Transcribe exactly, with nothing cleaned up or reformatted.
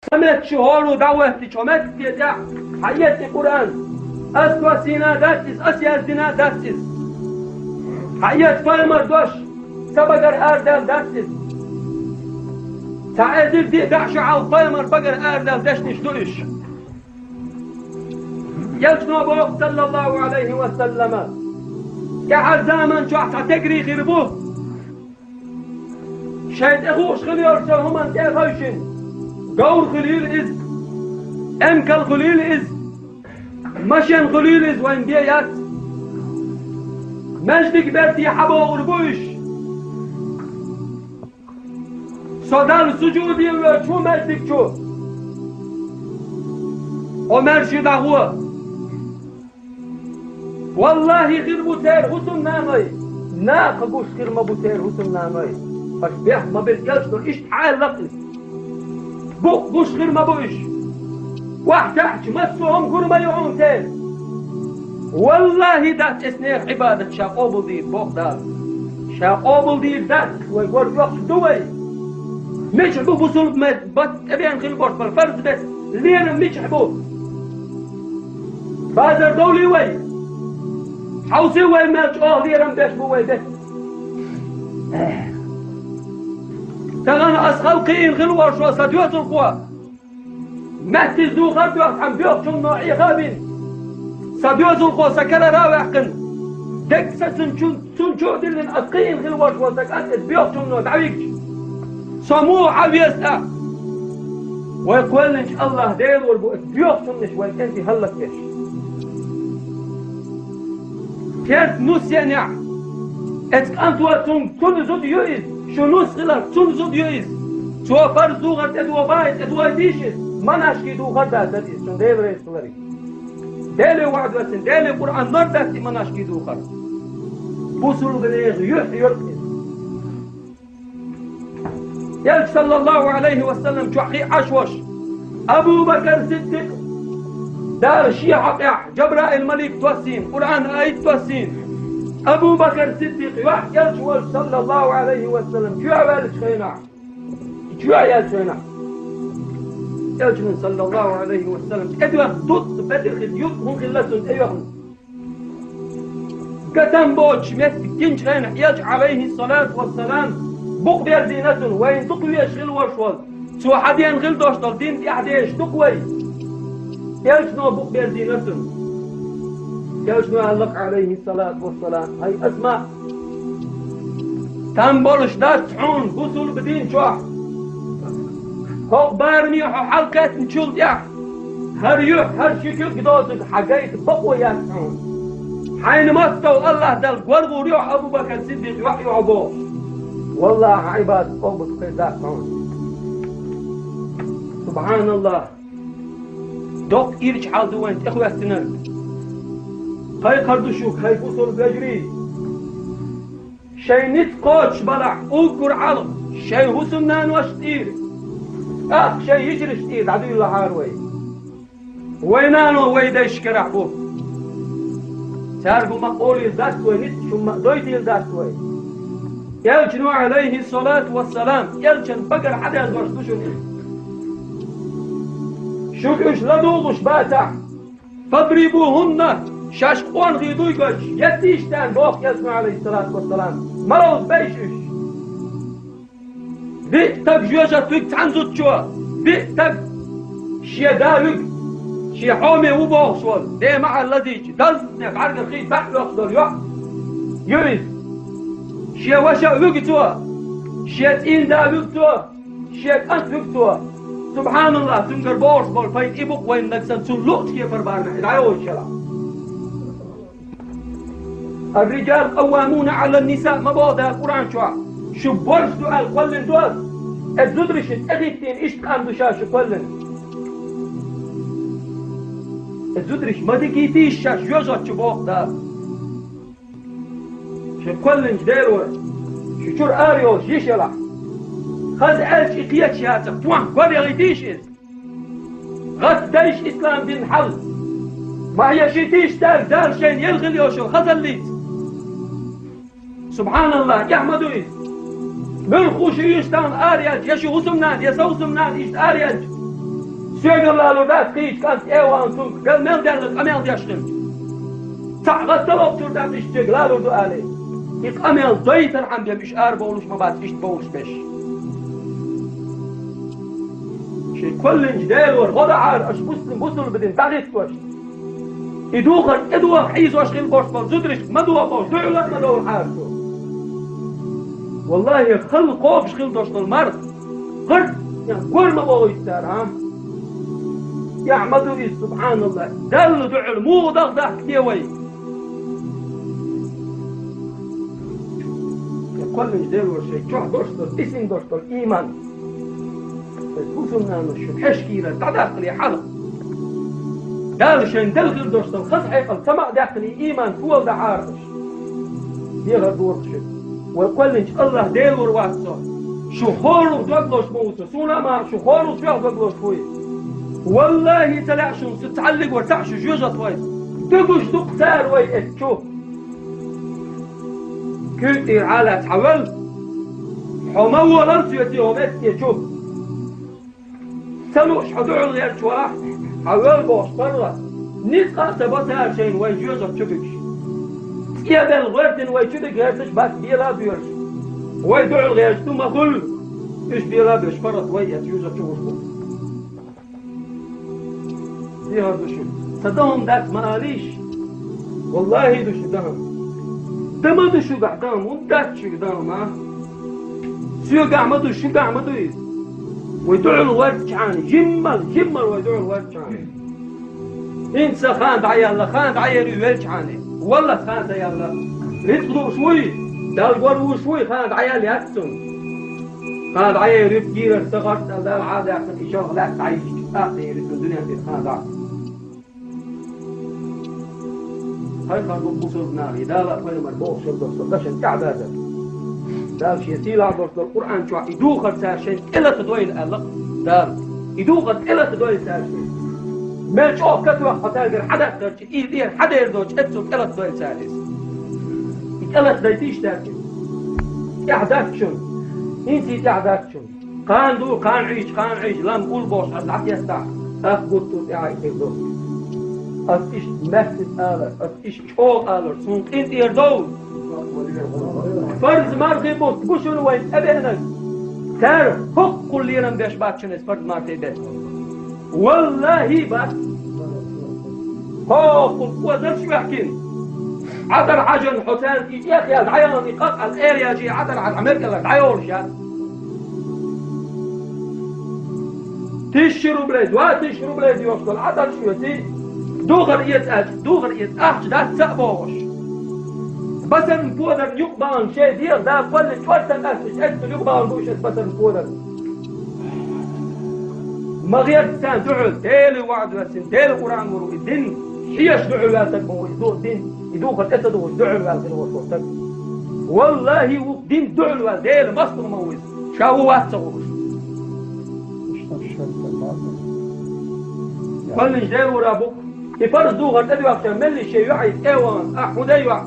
Ца меттачу хӀоро дӀахӀоьттича, хьо меттиге тӀехь хьаэци Къуръан. Ас доссийна дац иза, ас яздина дац иза. Хьаэца пайхамар дош, ца багара арадаьлла дац иза. Цхьа эзар диъ бӀе шо хьалха пайхамар багара арадаьлла дешнаш ду уьш. Элчано боху, саллаллаху Ӏалайхи ва саллама, тӀаьхьара заман чохь цхьа тегри хир бу. Шайн тӀехууш хила йолчу хӀуманна тӀе а хевшина, говр хуьлийла иза, эмкал хуьлийла иза, машен хуьлийла иза, вайн бен яц. Маьждиг берте хьабогӀур бу уьш. Со Далла сужуде воьдуш ву маьждиг чу. Хьо маьрша дӀагӀо. Валлахи, хир бу церан хӀусамнаной, наха гуш хир ма бу церан хӀусамнаной. Аша бехк ма бира, Элчано иштта хьаьлла-кх иза. Букъ гуш хир ма бу уьш. ОхьатаьӀча массо а хӀума гур ма ю хьуна церан. Валлахи, дац эцнера Ӏибадат ша къобалдийр, боху Дала. Ша къобалдийр дац, вай гор оьхуш ду вай. Мичахь бу бусулба мет бат тӀебеана хила болуш бара фарз бет лерам мичахь бу? Базар довлий вай? Хьовсий вай, мел чӀогӀа лерам беш бу вай бет? Тахана ас халкъ кхиийна хила волуш вара сан доьзалхо. Маьттиза духар а доьхна, цхьана боьхачунно Ӏеха а бина. Сан доьзалхо сан карара а ваьккхина. Дегга сацина чун Цунна чу а диллина, ас кхиийна хила волуш волу сан кӀант иза боьхачунно дӀавигча, со муха Ӏан веза тӀаккха? Вай кхоьллинчу АллахӀ Дела лур бу иза боьхачуннаш вайн кӀентий хӀаллакдеш. Керта нус еанехь, эцу кӀанто цунна, цунна зуда ю иза, шу нус хиларх цунна зуда ю иза. Цо фарз духар тӀедогӀу бахьа, тӀедогӀу дийша иза, манашкий духар дац иза, цунна Дела реза хиларг. Деле ваӀда вацин, Деле Къуръан лар дац и манашкий духар. Бусулба нехан юьхь йолу иза. Элча, саллаллаху Ӏалайхи ва саллам, чохь хи Ӏаш ваша. Абу Бакар Сиддикъ Дала шен хьокъехь Жабраил малик тоссийна, Къуръан аят тоссийна. Абу Бакар Сиддикъ йоӀ Элча волчу, саллаллаху Ӏалайхи ва саллам, чоьхьа ваьллачу хенахь. Чоьхьа яьллачу хенахь. Элчанан, саллаллаху Ӏалайхи ва саллам, тӀедоьхна дутта бедар хилла, юкъ хӀун хилла цунна тӀейоьхна. Гатам боцучу метте гинчу хенахь Элча, Ӏалайхиссалату вассалам, букъ берзийна цунна, вайна дукха везаш хила волуш волу. Цо хьан ден хила долуш долу дин тӀаьхьа дезаш ду-кх вай. Элчано букъ берзийна цунна. Элчано аьлла-кх, Ӏалайхиссалату вассалам: «ХӀай Асма, там болуш дац хьуна бусулба дин чохь. ХӀокху бараме хьо хьалакхеттачул тӀаьхьа, хӀара юьхь, хӀара ши куьг доцург хьан гайта бакъо яц хьуна. Хьайна маттов АллахӀ Далла горгӀур ю хьо, Абу Бакар Сиддикъ йоӀ ю хьо», – бохуш. Валлахьи, хьан Ӏибадат къобалдаккхийр дац хьуна. СубхьаналлахӀ! Доккха ирча хьал ду вайн тӀехӀоьттинарг. Кхайкхар ду шуьга, хӀай бусулба вежарий! Шайн ницкъ кхочуш балахь, уггар хьалха шайн хӀусамнаношна тӀера, тӀаккха шайн йижаршна тӀера дӀадуьйлахьара вай. Вай нано вай дайшкарахь бу. Цаьрга хӀума ма олийла дац вай, ницкъаш хӀума ма дойтийла дац вай. Элчано, Ӏалайхиссалату вассалам, Элчан багара хьадаьлла дош ду шуна иза. Шуьга уьш ладугӀуш бацахь, «фадрибухунна», шаьш къонахий дуй гойтуш, еттийша царна, боху Элчано, Ӏалайхиссалату вассалам, малав бейша уьш. Биъ стаг жоьжахати вуьгу цхьана зудчо, биъ стаг шен да вуьгу, шен хьоме ву бохуш волу, ден маьӀӀар лазийча, дазне бӀаьргара хи дӀа а оьхуш долу йоӀ ю иза. Шен ваша а вуьгу цо, шен цӀийнда а вуьгу цо, шен кӀант вуьгу цо. СубхьаналлахӀ, цуьнгара богӀуш болу пайда и бу-кх вайна нагахь санна цунна луъучу кепара барамехь и дӀайолучу шарахь. «Ар-риджалу къаввамуна Ӏалан-нисаъ» ма боху Дала Къуръан чохь. Шу борш ду аьлла кхоьллина ду ас. Эцу зударшна тӀехӀиттийна иштта къам ду ша шу кхоьллина. Эцу зударшна ма дигийтийша шаьш жоьжахати чу, боху Дала. Шу кхоьллинчу Делора, шу чуьра ара йолуш йиш ялахь. Хаза аьлча и кхеташ яцахь, тхох гор яхийтийша иза. ГӀатта дайша ислам дин хьал. Ма хьешийтийша цаьрга Дала шайна елла хила йолуш йолу хазаллица. СубхьаналлахӀ, эхь ма ду иза. Муьлхха шу иштта тахана ара яьлча, я шу хӀусамнана, я сан хӀусамнана иштта ара яьлча, Соьгара лалур дац кхыча кӀанта, тӀе а вахана, цунга мел даьлла къамел деш хилча. Цхьаъ гӀаттал а лоцур дац иштта соьга лалур ду алий. И къамел дойтархьама бен уьш арабовлуш ма бац, иштта бовлуш берш. Шайн кхоьллинчу Делора гӀо дан хьара аша бусулба дин дӀахӀиттош. И духар тӀедоха хьийзош хила болуш болу зударшка ма дохо, дуьхьал а ма довла хьара цо. Валлахи, халла кхобуш хила долуш долу марха гӀарт гор ма бохуьйту цара, а? Эхь ма ду иза, субхьаналлахӀ. Далла дуьхьал муха даха дахка те вай? Кхоьллинчу Делора шайн чохь долуш долу, дисина долуш долу ийман. Бусулнанаш, шун хьешкийра дӀадаккхале хьала. Дала шайн делла хир долуш долу хаза хьекъал ца ма а даьккхале, ийман тола дан хьара аша. Дехар дора шуьга. Вай кхоьллинчу АллахӀ Делора вац со. Шу хӀорух дог лозуш ма ву со. Суна а ма, шу хӀорух чохь дог лозуш вуй. Валлахи, ца лаьа шуна, со цхьаллиг вара, цхьаъ шу жоьжахати вай. Дуьгуш ду-кх цара вай эцчу. Куьйга тӀера Ӏалаца хьан вал? Хьо ма волал соьца хӀо метте чу. Ца лууш хьо дуьхьал гӀерташ валахь, хьан вал бохуш паргӀат. Ницкъ а ца бо цара шайна вай жоьжахати чу буьгуш. ЦӀе а белла гӀоьртина вай чу дика гӀерташ бац, бела а боьраш. Вай дуьхьал гӀерташ ду ма хуьллу. Уьш бела а боьраш паргӀат вай эцу жоьжахати чу гӀуш бу. Дехар ду шуьга. Сан дан хӀума дац ма алийша. Валлахи ду шуьга дан хӀума. Дан ма ду шуьгахь дан хӀума, хӀунда дац шуьга дан хӀума, а? Соьгахь ма ду, шуьгахь ма ду иза. Вай дуьхьал гӀоьртичхьана, жиммал, жиммал вай дуьхьал гӀоьртичхьана. ХӀинца сан хан дӀаяьлла, хан дӀаер ю велчхьана. Валлахь, хан ца яьлла. Рицкъ лууш вуй, Далла гор вуш вуй, хан дӀаяьлла яц цунна. Хан дӀаер ю, гийрара ца гӀортал Дала хьадаьккхина, и шалха лаьцна дӀайича, тӀаккха эр ю цунна дуьнен тӀера хан дӀа. Хьайх ду бусалба нах, и Дала а пайхамар бохуш хир долу со дашан тӀаьхьабаьрза. Дала шен сийлахь долуш долу Къуръан чохь и духар цара шайна тӀелата дойла аьлла Дала. И духар тӀелата дойла цара шайна. Мел чӀогӀа катоьхна хьо цаьргара хьадаккхарчу, и тӀера хьадер доцу эццул тӀелата дойла цара иза. И тӀелата дайтийша цаьрга. ТӀаьхьадац шуна. ХӀинца и тӀаьхьадац шуна. Кхана ду, кхана Ӏийча, кхана Ӏийча, лам уллу бохуш аса дӀатеттахь, ас гуттар тӀаьхьа хир ду. Ас иштта маьттина алар, ас иштта чӀогӀа алар, суна къинтӀера довла. Фарз мархий бутт бу шуна вайна тӀебеанарг. Цара хӀоккхул лерам беш бац шуна иза фарз мархий бен. Валлахи, бац. ХӀоккхул озарш ваьккхина. Ӏадар хьажан хьо цаьрга и тӀехъял дӀаяхана, и къакъал эр яжий Ӏадар хьажа, Ӏамеркала дӀайолуш яц. Тысяча рублей, два тысячи рублей доьхуш долу Ӏадар шоьций, духар эца аьлча, духар эца ахча дац ца а бохуш. Басарна подарна юкъа бахана шайн дегӀ да кхолла чӀор ца къаьсташ, эццул юкъа бахана бу шайн басарна подарна. Ма гӀерта царна дуьхьал, Делан ваӀда ваьссина, Делан Къуръан вур ву и дин, хьеша дуьхьал ваьлла стаг ма ву и ду-, дин, и духар тӀе ца духуш дуьхьал ваьлла хир волуш волу стаг. Валлахи, ву дин дуьхьал ваьлла, Делан мостагӀа ма ву иза, ша ву вац ца хууш. Кхоьллинчу Делора бу, и парз духар тӀедоьхча, меллише йоӀ и тӀе а вахана, ахь хӀун дай йоӀ?